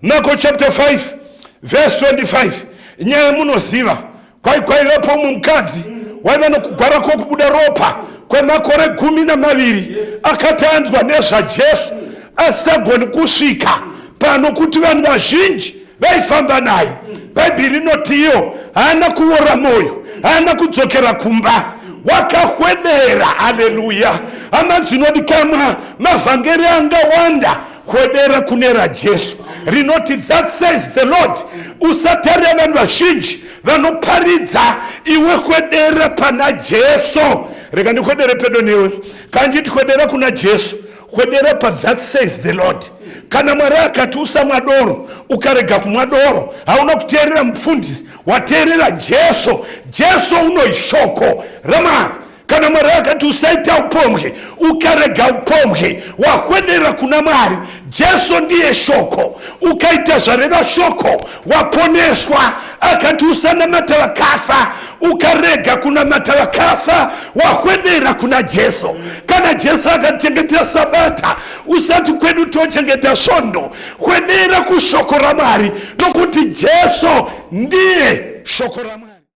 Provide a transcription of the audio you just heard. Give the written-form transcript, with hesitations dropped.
Marko chapter 5 verse 25 nyaya munoziva kwai kwaivapo umwe mukadzi waiva nokugwara kwokubuda ropa kwemakore gumi namaviri akati anzwa nezvajesu asisagoni kusvika pano kuti vanhu vazhinji vaifamba naye bhaibheri rinoti iyo haana kuora mwoyo haana kudzokera kumba wakahwedera haleluya hama dzinodikamwa mavhangeri angawanda hwedera kune rajesu rinoti that says the lord usatarira vanhu vazhinji vanoparidza iwe hwedera pana jesu rega ndihwedere pedo newe kanjiti hwedera kuna jesu hwedera pa that says the lord kana mwari akati usamwa doro ukarega kumwa doro hauna kuteerera mupfundisi wateerera jesu jesu unoishoko ramwari kana mwari akati usaita upombwe ukarega upombwe wahwedera kuna mwari jesu ndiye shoko ukaita zvareva shoko waponeswa akati usanamata vakafa ukarega kunamata vakafa wahwedera kuna jesu kana jesu akachengeta sabata usati kwedu tochengeta svondo hwedera kushoko ramwari nokuti jesu ndiye shoko ramwari.